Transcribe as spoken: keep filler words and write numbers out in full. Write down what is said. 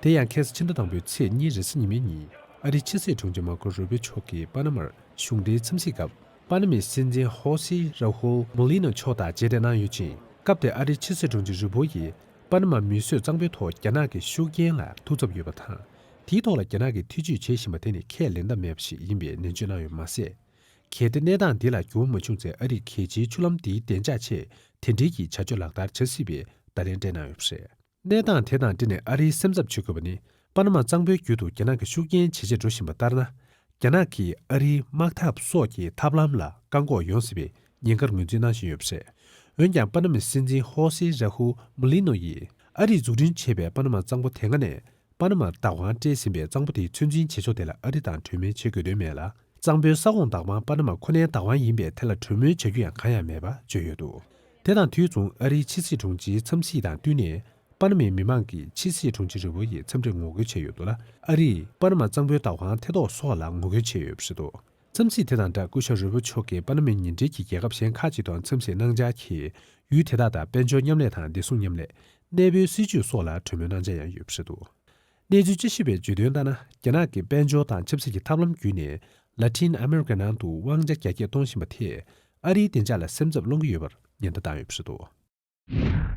དེ་ཡང་ཁ་སང་ཕྱི་ཟླ་དང་པོའི་ཚེས་གཉིས་རེས་གཟའ་ཉི་མའི་ཉིན་ཨ་རིའི་ཕྱི་སྲིད་དྲུང་ཆེ་མར་ཀོ་རུ་བྷིའོ་མཆོག་གིས་པ་ན་མར་གཞུང་འབྲེལ་འཚམས་གཟིགས་སྐབས། པ་ན་མའི་སྲིད་འཛིན་ཧོ་སེ་ར་ཧུལ་མུ་ལི་ནོ་མཆོག་དང་མཇལ་འཕྲད་གནང་ཡོད་ཅིང་། སྐབས་དེར་ཨ་རིའི་ཕྱི་སྲིད་དྲུང་ཆེ་རུ་བྷོ་ཡིས་པ་ན་མ་མིས་བཟོས་གཙང་པོའི་ཐོག་རྒྱ་ནག་གི་ཤུགས་རྐྱེན་ལ་ཐུགས་འཚབ་ཡོད་པ་དང་། དེའི་ཐོག་ལ་རྒྱ་ནག་གིས་ཐེ་ཇུས་བྱེད་བཞིན་པ་དེ་ནི་ཁས་ལེན་ཐབས་མེད་པ་ཞིག་ཡིན་པའི་ནན་བརྗོད་གནང་ཡོད་པ་མ་ཟད། གལ་ཏེ་གནས་སྟངས་འདི་ལ་འགྱུར་བ་མ་བྱུང་ཚེ་ཨ་རིས་གལ་ཆེའི་ཆུ་ལམ་འདིའི་བདེ་འཇགས་ཆེད་དེ་འབྲེལ་གྱི་བྱ་སྤྱོད་ལག་བསྟར་བྱ་སྲིད་པའི་བརྡ་ལན་སྤྲད་གནང་ཡོད་པ་རེད། གནས་སྟངས་དེ་དང་འབྲེལ་ནས་ཨ་རིའི་སེམས་འཚབ་བྱེད་དགོས་པ་ནི། པ་ན་མ་གཙང་པོའི་རྒྱུད་དུ་རྒྱ་ནག་གི་ཤུགས་རྐྱེན་ཇེ་ཆེར་འགྲོ་བཞིན་པ་ལྟར་ན། རྒྱ་ནག་གིས་ཨ་རིའི་དམག་འཐབ་སོགས་ཀྱི་ཐབས་ལམ་ལ་བཀག་འགོག་ཡོང་སྲིད་པའི་ཉེན་ཁར་ངོས་འཛིན་གནང་བཞིན་ཡོད་པ་རེད། འོན་ཀྱང་། པ་ན་མའི་སྲིད་འཛིན་ཧོ་སེ་ར་ཧུ་མུ་ལི་ནོ་ཡིས་ཨ་རིས་འཛུགས་སྐྲུན་བྱས་པའི་པ་ན་མ་གཙང་པོ་དེ་སྔ་ནས། པ་ན་མར་བདག་དབང་སྤྲད་ཟིན་པའི་གཙང་པོ་དེའི་ཚོད་འཛིན་བྱེད་ཕྱོགས་དེ་ལ་ཨ་རི་དང་གྲོས་མོལ་བྱེད་དགོས་དོན་མེད་ལ། གཙང་པོའི་ས་ཁོངས་བདག་དབང་པ་ན་མ་ཁོ་ནའི་བདག་དབང་ཡིན་པས། དེ་ལ་གྲོས་མོལ་བྱ་རྒྱུ་ཡང་གང་ཡང་མེད་པ་བརྗོད་ཡོད་འདུག་དེ་དང་དུས་མཚུངས། ཨ་རིའི་ཕྱི་སྲིད་དྲུང་ཆེའི་འཚམས་གཟིགས་དང་བསྟུན་ནས། པ་ན་མའི་མི་མང་གིས་ཕྱི་སྲིད་དྲུང་ཆེ་རུ་བྷོ་ཡི་འཚམས་འདྲིར་ངོ་རྒོལ་བྱས་ཡོད་འདུག་ལ། ཨ་རིས་པ་ན་མ་གཙང་པོའི་བདག་དབང་ཐེ་གཏོགས་སོགས་ལ་ངོ་རྒོལ་བྱས་ཡོད་པ་རེད་འདུག་འཚམས་གཟིགས་དེ་དང་སྦྲགས། སྐུ་ཞབས་རུ་བྷོ་མཆོག་གིས་པ་ན་མའི་ཉེ་འབྲེལ་གྱི་རྒྱལ་ཁབ་གཞན་ཁག་ཅིག་ཐོག་འཚམས་གཟིགས་གནང་འཆར་གྱིས། ཡུལ་དེ་དག་དང་དཔལ་འབྱོར་མཉམ་ལས་དང་བདེ་སྲུང་མཉམ་ལས། གནས་སྤོའི་སྲིད་ཇུས་སོགས་ལ་གྲོས་མོལ་གནང་འཆར་ཡང་ཡོད་པ་རེད་འདུག་གནས་ཚུལ་དཔྱད་ཞིབ་པས་བརྗོད་དོན་ལྟར་ན། རྒྱ་ནག་གི་དཔལ་འབྱོར་དང་ཆབ་སྲིད་ཀྱི་ཐབས་ལམ་བརྒྱུད་ནས། ལ་ཏིན་ཨ་མེ་རི་ཀའི་ནང་དུ་དབང་ཆ་རྒྱ་སྐྱེད་གཏོང་བཞིན་པ་དེས། ཨ་རིའི་བདེ་འཇགས་ལ་སེམས་འཚབ་སློང་གི་ཡོད་པར་ཉེན་བརྡ་བཏང་ཡོད་པ་རེད་འདུག